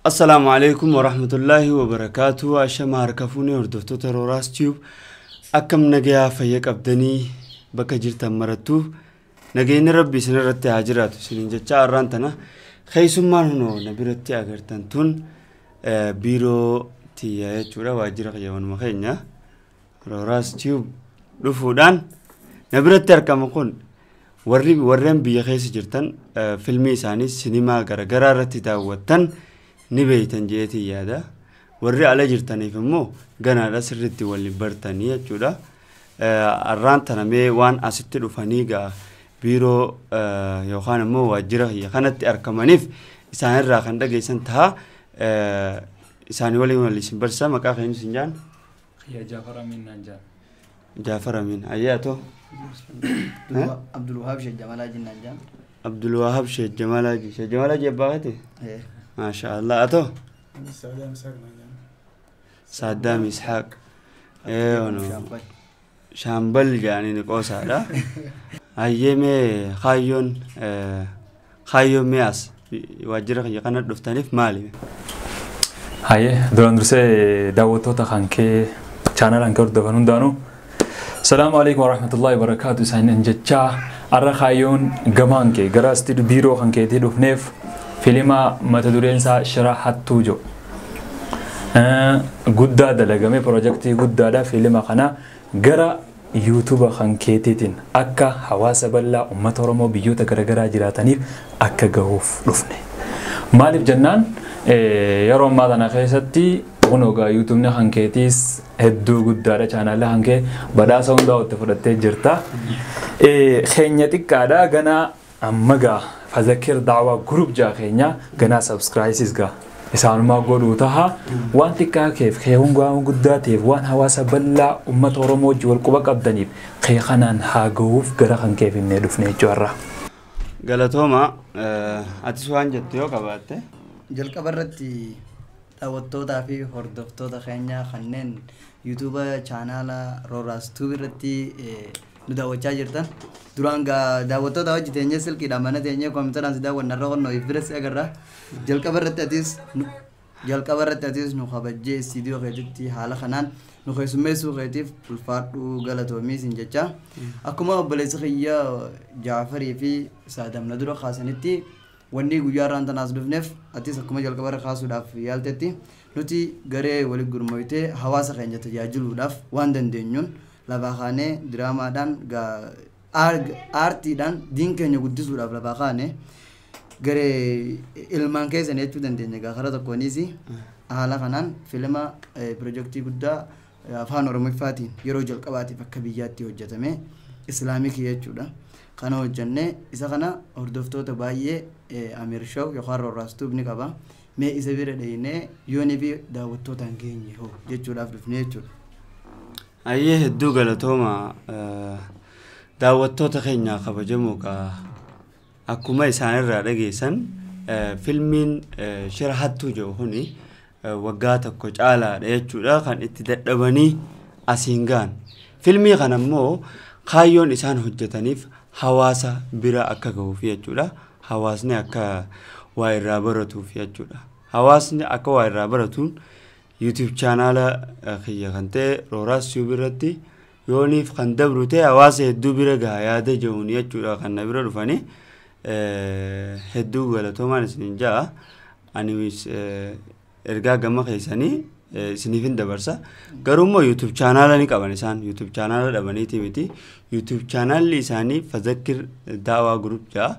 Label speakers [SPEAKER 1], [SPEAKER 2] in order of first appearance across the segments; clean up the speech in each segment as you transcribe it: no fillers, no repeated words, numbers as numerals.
[SPEAKER 1] Assalaamu alaikum warahmatullaahi wabarakaatu. Ashama harka fuunee hordoftoota Rooraas Tube, akkam nagayaa fayya qabdanii? Bakka jirtan marattuu nageenyi Rabbi isinirratti haa jiraatu isiniin jecha, har'aan tana keessummaan hunoo na biratti agartan tun biiroo tiyya jechuudha, waajjira kiyya keenya Rooraas Tube dhufuudhaan na biratti argama. Kun warri warreen biyya keessa jirtan filmii isaanii sinimaa garaagaraa irratti daawwattan ni beeytan jeetii yaada. Warri ala jirtaniif immoo ganaadha sirriitti waliin bartanii jechuudha. Har'aan tana mee waan asitti dhufanii gaa biiroo yookaan immoo waajjira kiyya kanatti argamaniif isaanirraa kan dhageessan ta'a. Isaanii waliin wal isin barsiisa. Maqaa keenya isin jaan?
[SPEAKER 2] Kiyya Jaafar Amin naan jaan.
[SPEAKER 1] Jaafar Amin. Ayyaatoo?
[SPEAKER 3] Abdulwahaab Sheekh Jamalaa jennaan jaan.
[SPEAKER 1] Abdulwahaab Sheekh Jamalaa. Sheekh Jamalaa abbaa keeti? Maasha Allah. Atoo? Saaddaam Ishaaq. Shaambal jedhanii qoosaadha. Hayyee, mee kaayyoon mee as waajjira kiyya kana dhuftaniif maali?
[SPEAKER 2] Hayyee, duraan dursee daawwattoota kan kee chaanala kan kee hordofan hundaanuu Salaamu alaikum warahmatullahi wabarakaatu isaaniin jechaa, har'a kaayyoon gamaan kee gara asitti biiroo kan keetii dhufneef filima mata dureen isaa Shira Hattuu jedhu guddaa dalagame, piroojeektii guddaadha. Filima kana gara yuutuuba kan keetiitiin akka hawaasa bal'aa uummata Oromoo biyyoota garaagaraa jiraataniif akka gahuuf dhufne. Maaliif jennaan, yeroo ammaa kana keessatti kun ogaa yuutuubni kan keetiis hedduu guddaadha, chaanaalli kan kee badhaasa hundaa itti fudhattee jirta. Keenya xiqqaadha, ganaa amma gaa Fazakir Daawaa Group jaa keenya ganaa subscribes gaa isaanumaa godhuu taha. Waan xiqqaa keef kee waan guddaa ta'eef, waan hawaasa bal'aa uummata Oromoo wajji wal quba qabdaniif kee kanaan haa gahuuf gara kan keef innee dhufne jechuudha.
[SPEAKER 1] Galatooma. Atis waan jettu yoo qabaatte.
[SPEAKER 3] Jalqaba irratti daawwattootaa fi hordoftoota keenya kanneen yuutuuba chaanaala Rooraas Tuub irratti nu daawwachaa jirtan, duraan gaa daawwattoota hojii teenyee silkiidhaan mana teenyee kompiitaraan si daawwanna irra qonnoo if bira si agarra. Jalqaba irratti atis nu kabajjee istiidiyoo keetitti haala kanaan nu keessummeessuu keetiif ulfaadhuu, galatoomii sin jecha. Akkuma obboleessi kiyya Jaafarii fi Saadamna dura kaasanitti, wanni guyyaa irraan tanaas dhufneef, atis akkuma jalqaba irra kaasuudhaaf yaaltetti, nuti garee walitti gurmooytee hawaasa keenya tajaajiluudhaaf waan dandeenyuun lafaa kaanee diraamaadhaan, aartiidhaan diin keenya guddisuudhaaf lafaa kaanee garee ilmaan keessan jechuu dandeenya. Gaa karaa tokkoonis haala kanaan filima piroojeektii guddaa afaan Oromoffaatiin yeroo jalqabaatiif akka biyyaatti hojjetame islaamikii jechuudha. Kana hojjannee isa kana hordoftoota baay'ee Amir Show yookaan Rooraas Tuub ni qaba. Mee isa bira dhayinee yoonii fi daawwattootaan geenye hoo jechuudhaaf dhufne jechuudha.
[SPEAKER 1] Hayyee, hedduu galatooma. Daawwattoota keenya kabajamoo, gaa akkuma isaanirraa dhageessan filmiin Shira Hattuu jedhu kuni waggaa tokko caalaadha jechuudha kan itti dadhabanii asiin gahan. Filmii kana immoo kaayyoon isaan hojjetaniif hawaasa bira akka gahuuf jechuudha. Hawaasni akka waa irraa baratuuf jechuudha. Hawaasni akka waa irraa baratuun YouTube chaanaala kiyya kan ta'e Rooraas Tube irratti yooniif kan dabru ta'e hawaasa hedduu bira gaha yaada jiruun jechuudha kan na bira dhufanii. Hedduu galatoomaan isiniin ja'a. Ani ergaa gama keessanii isiniif hin dabarsa. Garuu immoo YouTube chaanaala ni qaban isaan. YouTube chaanaala dhabaniiti miti. YouTube chaanaalli isaanii Fazakir Daawaa Group ja'a.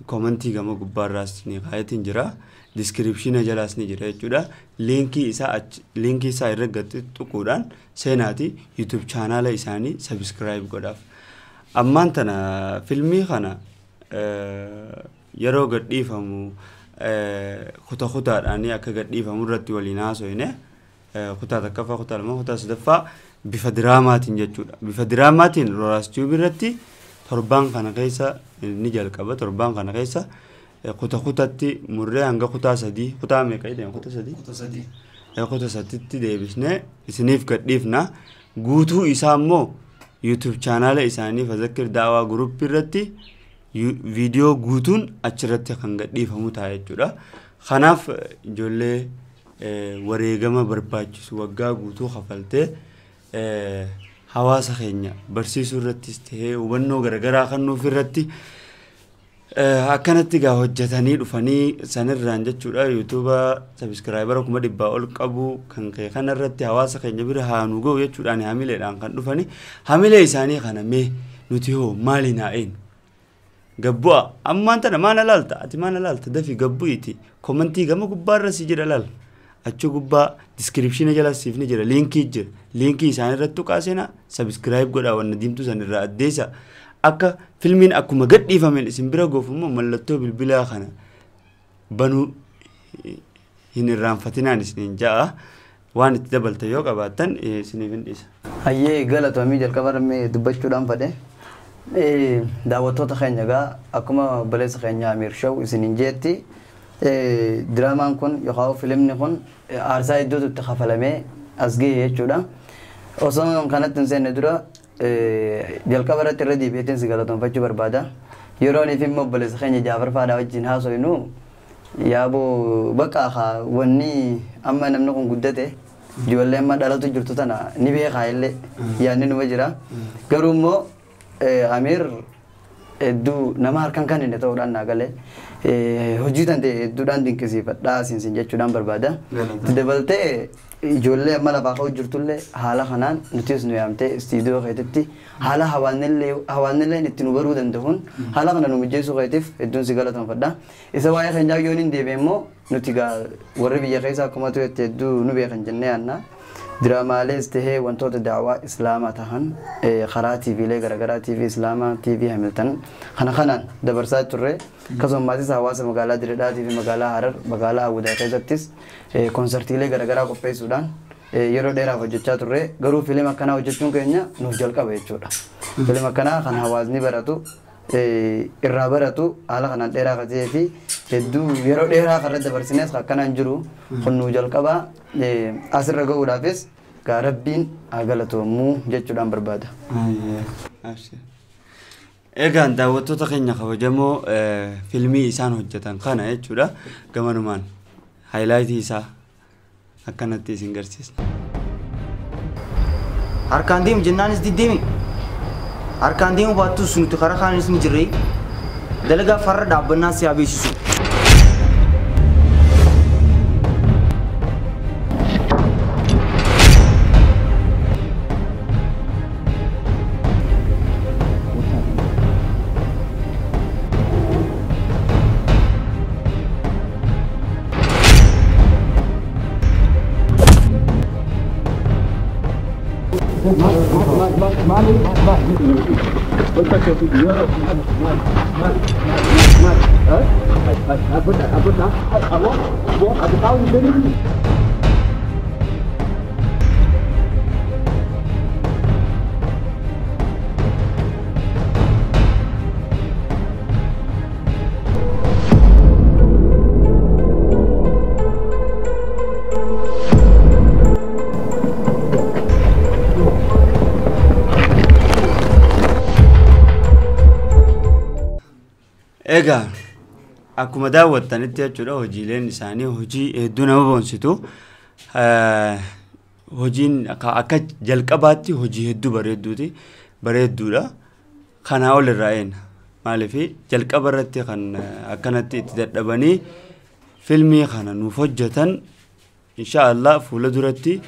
[SPEAKER 1] Koomantii gama gubbaarraas ni kaayetiin jira. Diskiripshiina jalaas ni jira jechuudha. Liinkii isaa irra gadi tuquudhaan seenaati YouTube chaanaala isaanii subscribe godhaaf. Ammaan tana filmii kana yeroo gadhiifamu kuta kutaadhaan akka gadhiifamu irratti waliin haasofne, kutaa tokkoffaa, kutaa lama, kutaa sadaffaa bifa diraamaatiin jechuudha. Bifa diraamaatiin Rooraas Tube irratti torbaan kana keessa ni jalqaba. Torbaan kana keessa kuta kutatti murree hanga kutaa sadii, kutaa meeqa jedhama, kutaa sadii?
[SPEAKER 3] Kutaa sadii.
[SPEAKER 1] Kutaa sadiitti deebisnee isiniif gadhiifna. Guutuu isaa immoo YouTube chaanaala isaanii Fazakir Daawaa Group irratti viidiyoo guutuun achirratti kan gadhiifamu ta'a jechuudha. Kanaaf ijoollee wareegama barbaachisu waggaa guutuu kafaltee hawaasa keenya barsiisuu irrattis ta'ee hubannoo garaagaraa kennuuf irratti akkanatti gaa hojjetanii dhufanii sanirraan jechuudha. Yuutuuba sabiskiraayibara 100,000 ol qabu kan ka'e kanarratti hawaasa keenya bira haa nu ga'u jechuudhaan hamileedhaan kan dhufanii hamilee isaanii kana mee nuti hoo maaliin haa eenyu? Gabbu'a ammaan tana maana laalta ati maana laalta dafii gabbu'iti komantii gama gubbaarra si jira laal achi gubbaa diskiripshina jala siif ni jira liinkii jira liinkii isaan irratti tuqaa seenaa sabiskiraayib godhaa wanna diimtuu san irraa addeessa akka filmiin akkuma gadhiifameen isin bira goofu immoo mallattoo bilbilaa kana banuu hin irraanfatinaan isiniin ja'a waan itti dabalta yoo qabaattan isiniif hin dhiisa.
[SPEAKER 3] Hayyee galatoomii jalqaba rammee dubbachuudhaan fadhe. Daawwattoota keenya egaa akkuma obboleessa keenya Amiir Shaw isiniin jeetti diraamaan kun yookaan filimni kun aarsaa hedduutu itti kafalamee as gahe jechuudha. Osoo kanatti hin seenne dura jalqaba irratti irra deebi'eetiin si galatoomfachuu barbaada. Yeroo inni immoo obboleessa keenya Jaafar Faadhaa wajjin haasofnu yaaboo bakka wanni amma namni kun guddate ijoollee amma dhalatu jirtu tana ni beekaa illee yaadni numa jira. Garuu immoo Amiir hedduu nama harkaan kan inni ta'uudhaan naa galee hojii tan ta'e hedduudhaan dinqisiifadhaa siinsin jechuudhaan barbaada. Itti dabaltee ijoollee amma lafaa ka'u jirtullee haala kanaan nutis nu yaamtee istiidiyoo keetitti haala hawaasnillee itti nu baruu danda'uun haala kana nu mijeessuu keetiif hedduun si galatoomfadha. Isa waa'ee keenyaa yoo hin deebi'e immoo nuti warri biyya keessaa akkuma turetti hedduu nu beekan jennee yaadna. Diraamaalees tahee wantoota daawwaa islaamaa tahan karaa TVlee garaagaraa TV Islaamaa TV Hamilton kana kanaan dabarsaa turre akkasumas hawaasa magaalaa Diredhaa TV magaalaa Harar magaalaa Awudaa keessattis koonsartiilee garaagaraa qopheessuudhaan yeroo dheeraaf hojjechaa turre garuu fiilma akkanaa hojjechuun keenya nuuf jalqaba jechuudha. Fiilma akkanaa kan hawaasni baratu irraa baratu haala kanaan dheeraa kan ta'ee fi hedduu yeroo dheeraa kan dabarsines akkanaan jiru kun nuuf jalqaba asirra ga'uudhaafis gaa rabbiin haa galatoomuu jechuudhaan barbaada.
[SPEAKER 1] Egaan daawwattoota keenya kabajamoo fiilmii isaan hojjetan kana jechuudha gamanumaan haayilaayitii isaa akkanatti isin garsiisna.
[SPEAKER 4] Harkaan deemu jennaanis diddeemi. Harkaan deemu baattus nuti karaa kaanis ni jirre dalagaa farra dhaabbannaa si haa beeksisu.
[SPEAKER 1] Egaa akkuma daawwattanitti jechuudha hojiileen isaanii hojii hedduu nama boonsitu. Hojiin akka jalqabaatti hojii hedduu bareedduudha. Kanaa ol irraa eena. Maaliif jalqaba irratti kan akkanatti itti dadhabanii fiilmii kana nuuf hojjetan inshaallah fuula duratti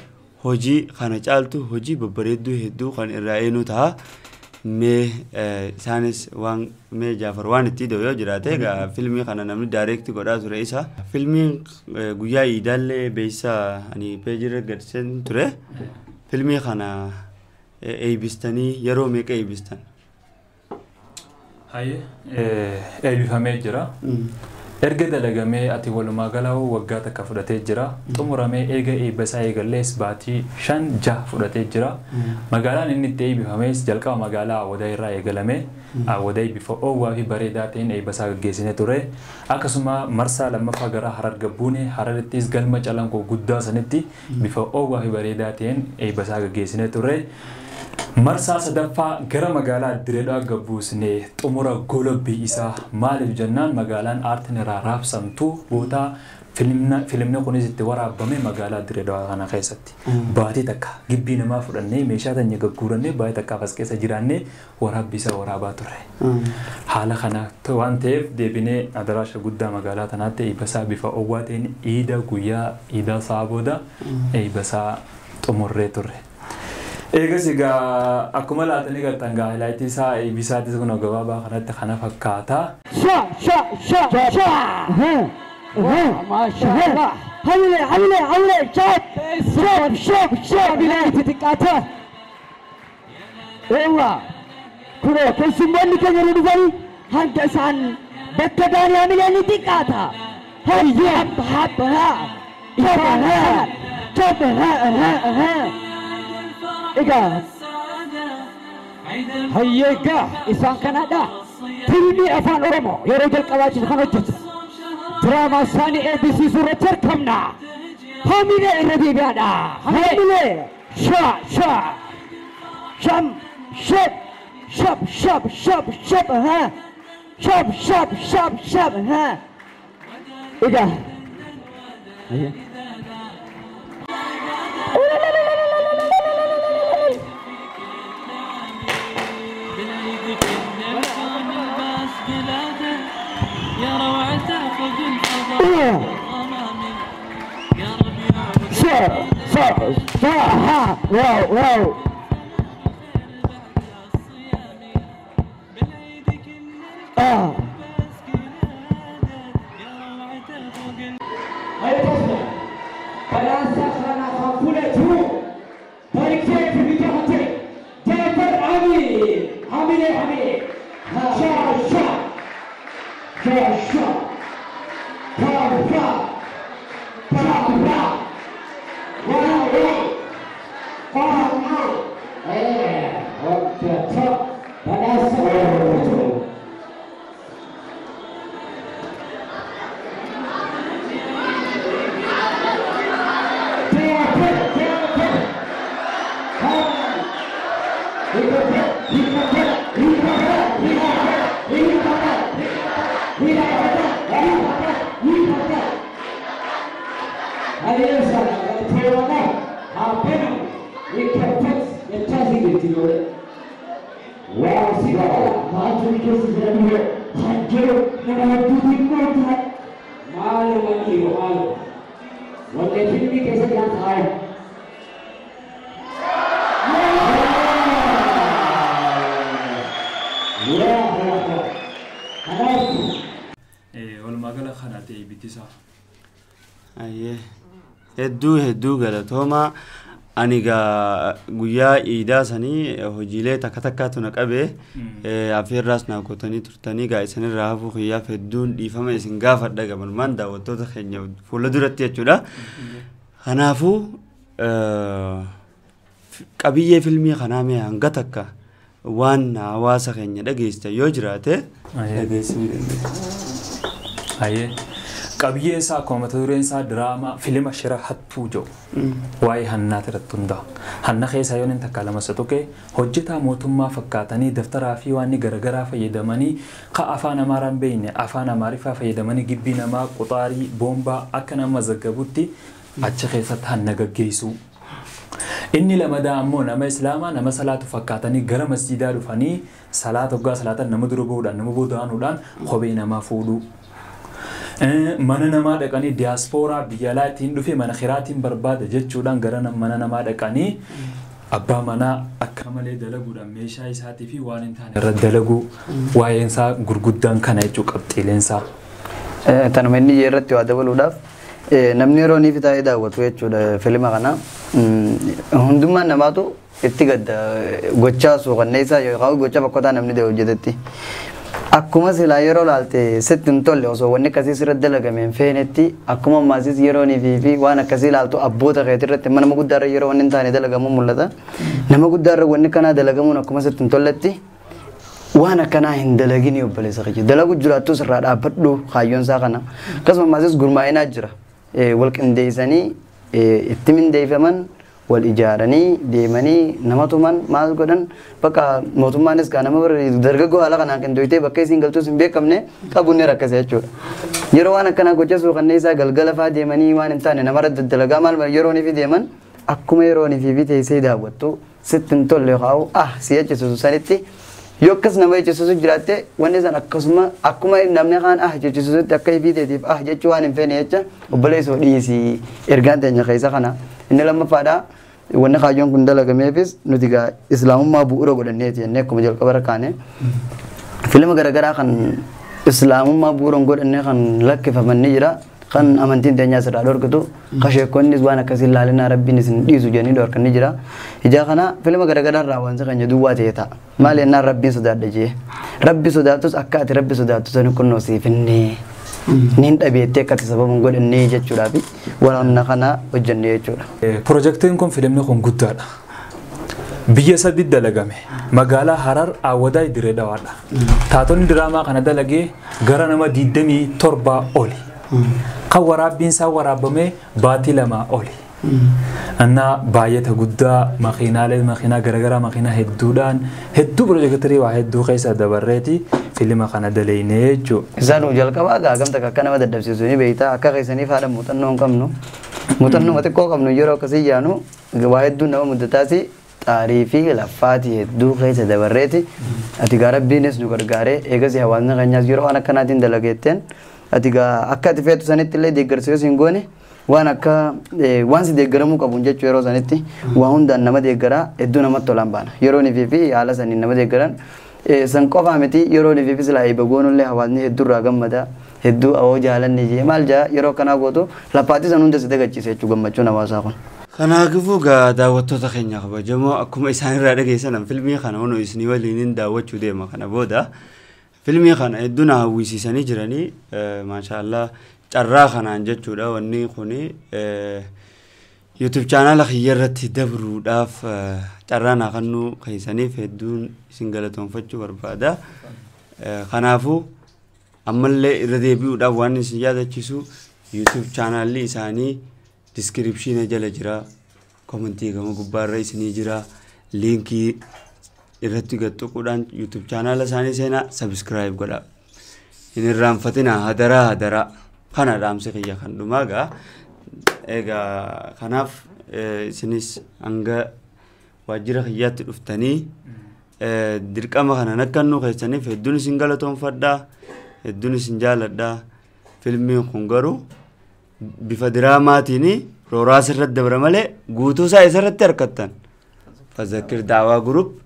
[SPEAKER 1] hojii kana caaltu hojii babbareedduu hedduu kan irraa eenu ta'a. Mee isaanis waan mee Jaafar waan itti hidhu yoo jiraate egaa fiilmii kana namni daayireekti godhaa ture isa. Fiilmiin guyyaa iidaallee beeksisa ani peejirra gadhiiseen ture. Fiilmii kana eebbistanii yeroo meeqa eebbistan?
[SPEAKER 2] Hayyee eebbifamee jira. Erga dalagamee ati walumaa galaa waggaa takka fudhatee jira. Xumuramee eega eebba isaa eegallees baatii 5-6 fudhatee jira. Magaalaan inni itti eebbifames jalqaba magaalaa Awwadaa irraa eegalame. Awwadaa bifa oowwaa fi bareedaa ta'een eebba isaa gaggeessinee ture. Akkasuma marsaa lammaffaa gara Harar gabbuune Hararittis galma calanqoo guddaa sanitti bifa oowwaa fi bareedaa ta'een eebba isaa gaggeessinee ture. Marsaa sadaffaa gara magaalaa Direedhaa gabbuusnee xumura golobbii isaa maaliif jennaan magaalaan aartiin irraa raabsamtu bootaa Filimni kunis itti waraabame magaalaa Dirree Dawaa kana keessatti. Baatii takka gibbii namaa fudhannee meeshaa tanya gagguurannee baatii takkaaf as keessa jiraannee waraabbii isaa waraabaa turre. Haala kana waan ta'eef deebinee adaraasha guddaa magaalaa tanaatti eebbasaa bifa owwaa ta'een iida guyyaa iida isaa booda eebbasaa xumurree turre. Eegas egaa akkuma laatanii gartan gaa highlight isaa eebbisaatis kun gabaabaa kanatti kana fakkaata.
[SPEAKER 5] Sha sha sha sha. ما شاء الله حولي حولي حولي شوف شوف شوف شوف بلاي تتقاطع ايوه كله كسموني كان يردوني هندسان بتداني انا يعني تقاطع هيا حب ها ها شوف ها ها ها ايوه هيا إنسان كندا فيلمي أفان أورمو يا رجل قواجد خنجت دراما ساني ABC سورة تركمنا همينة الربيبانا همينة شا شا شم شب شب شب شب شب ها شب شب شب شب ها إيه ده؟ واو واو
[SPEAKER 1] Hedduu hedduu galatooma ani gaa guyyaa iidaa sanii hojiilee takka takkaatu na qabe afeerraas naa gootanii turtanii gaa isinirraa hafuu kiyyaaf hedduun dhiifama isin gaafadha gabanumaan daawwattoota keenya fuula duratti jechuudha. Kanaafuu qabiyyee filmii kanaa mee hanga takka waan hawaasa keenya dhageessite yoo jiraate dhageessuu ni dandeessa.
[SPEAKER 2] Qabiyyeen isaa akkuma mata dureen isaa diraamaa filima shira hattuu jedhu waa'ee hannaati irratti hundaa'a. Hanna keessaa yoo inni takka lama isa tuqe hojjetaa mootummaa fakkaatanii daftaraa fi waan garaagaraa fayyadamanii ka afaan Amaaraa hin beekne afaan Amaariffaa fayyadamanii gibbii namaa quxaarii boombaa akka nama zaggabutti achi keessatti hanna gaggeessuu. Inni lamadaa ammoo nama Islaamaa nama salaatu fakkaatanii gara masjiidaa dhufanii salaata hoggaa salaatan nama dura bahuudhaan nama booda aanuudhaan kophee namaa fuudhuu. Mana namaa dhaqanii diyaaspooraa biyya alaatiin dhufe mana kiraatiin barbaada jechuudhaan gara mana namaa dhaqanii abbaa manaa akka malee dalaguudhaan meeshaa isaatii fi waan hin taane irra dalaguu waa'een isaa gurguddaan kana jechuu qabxiileen isaa.
[SPEAKER 3] Tanuma inni irratti waa dabaluudhaaf namni yeroo inni taa'ee daawwatu jechuudha filima kana hundummaan namaatu itti gadda gochaa suuqanneessaa yookaan gocha bakkotaa namni hojjetetti. Akkuma silaa yeroo laalte sitti hin tolle osoo wanni akkasii sirratti dalagame hin feenetti akkuma ammaas yeroo fi waan akkasii ilaaltu abboota keetii irratti nama guddaarra yeroo wanni hin taane dalagamuun mul'ata. Nama guddaarra wanni kanaa dalagamuun akkuma sitti hin tolletti waan akkanaa hin dalagini obboleessa kiyya. Dalagu jiraattus irraa dhaabbadhu kaayyoon isaa kana. Akkasuma ammaas gurmaa'inaa jira. Wal qindeessanii itti mindeeffaman Wal ijaaranii deemanii nama tuman maal godhan bakka mootummaanis kaa nama dargaggoo haala kanaan qindooytee bakka isiin galtuus hin beekamne qabuun ni rakkise jechuudha. Yeroo waan akkanaa gocha kanneen isaa galgala fa'aa deemanii waan hin taane namarra daddalagaa maal yeroo fi deeman akkuma yeroo fi teessee daawwattu sitti hin tolle yookaan si jechisiisu sanitti yoo akkas nama jechisiisu jiraatte wanni san akkasuma akkuma namni kaan jechisiisutti akka ifii teetiif jechuu waan hin feene jecha obboleessoo dhiisii ergaan teenya keessa kana inni lammaffaadhaa. Wanni kaayyoon kun dalagameefis nuti gaa islaamummaa bu'uura godhanneeti jennee akkuma jalqaba rakkaane filma garaagaraa kan islaamummaa bu'uura godhannee kan lakkifaman ni jira kan amantiin teenyaa sirraa dhorkitu kasheekkonnis waan akkasii ilaalinaa rabbiin isin dhiisu jedhanii dhorkan ni jira. Ijaa kana filma garaagaraa irraa wanti keenya duwwaa ta'e ta'a. Maal jennaan rabbiin sodaadha jee. Rabbi sodaatus akka ati rabbi sodaattu sani kunnoo siif inni niin dhabeettee akka ati sababa hin godhannee jechuudhaafi waraabna kana hojjennee jechuudha.
[SPEAKER 2] Pirojektiin kun fiilmni kun guddaadha. Biyya sadi dalagame magaalaa Harar Awwadaa Dirree Dawaadha. Taatonni diraamaa kana dalagee gara nama 27 oli. Kan waraabbiin isaa waraabamee baatii 2 oli. Annaa baay'ata guddaa makiinaalee makiinaa garaagaraa makiinaa hedduudhaan hedduu pirojektarii waa hedduu keessa dabarreeti filma kana dalaynee jechuudha.
[SPEAKER 3] Isaan jalqabaa gaa gamta akka nama dadhabsiisu ni beektaa akka keessaniif haadha muuxannoo hin qabnu. Muuxannoo xiqqoo qabnu yeroo akkasii yaanu waa hedduu nama muddataasi xaarii fi laffaatii hedduu keessa dabarreeti. Ati gaa rabbiinis nu gargaaree eegas hawaasni keenyaas yeroo waan akkanaatiin dalageetteen ati gaa akka ati feetu sanitti illee deeggarsa yoo siin goone waan akka waan si deeggaramuu qabu jechuu yeroo sanitti waa hundaan nama deeggaraa hedduu namatti tolaan baana. Yeroo nifii fi haala saniin nama deeggaran san qofaa miti yeroo nifii fi silaa eebba goonullee hawaasni hedduu irraa gammada hedduu awoo jaalanni jee maal jaa yeroo akkanaa gootu laffaatii san hunda si dagachiisa jechuu gammachuun hawaasaa kun.
[SPEAKER 1] Kanaafuu gaa daawwattoota keenya kabajamoo akkuma isaan irraa dhageessan filmii kana hunu isinii waliin daawwachuu deema kana booda filmii kana hedduu na hawwisiisanii jiranii maashaallah carraa kanaan jechuudha wanni kuni YouTube chaanaala kiyya irratti dabruudhaaf carraa naa kennuu keessaniif hedduun isin galatoonfachuu barbaada. Kanaafuu ammallee irra deebi'uudhaaf waan isin yaadachiisu YouTube chaanaalli isaanii diskiripshiina jala jira, komentii gama gubbaarra isinii jira, liinkii irratti gad tuquudhaan YouTube chaanaala isaanii seenaa sabiskiraayib godhaa. Hin irraanfatinaa hadaraa hadaraa. Kana dhaamsi kiyya kan dhumaa gaa. Egaa kanaaf isinis hanga waajjira kiyyaatti dhuftanii dirqama kana nakkannuu keessaniif hedduun isin galatoonfadhaa, hedduun isin jaaladhaa. Filmiin kun garuu bifa diraamaatiin rooraas irratti dabra malee guutuu isaa isarratti harkattan. Fazakir Daawaa Group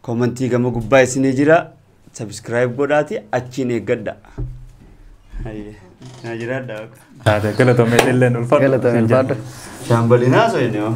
[SPEAKER 1] komentii gama gubbaa isinii jira sabiskiraayib godhaati achiin eeggadha. Na jiraadha.
[SPEAKER 2] Haadha galatoomee illee ulfaadhu.
[SPEAKER 3] Galatoomee ulfaadhu.
[SPEAKER 1] Shaambalinaa so'inoo.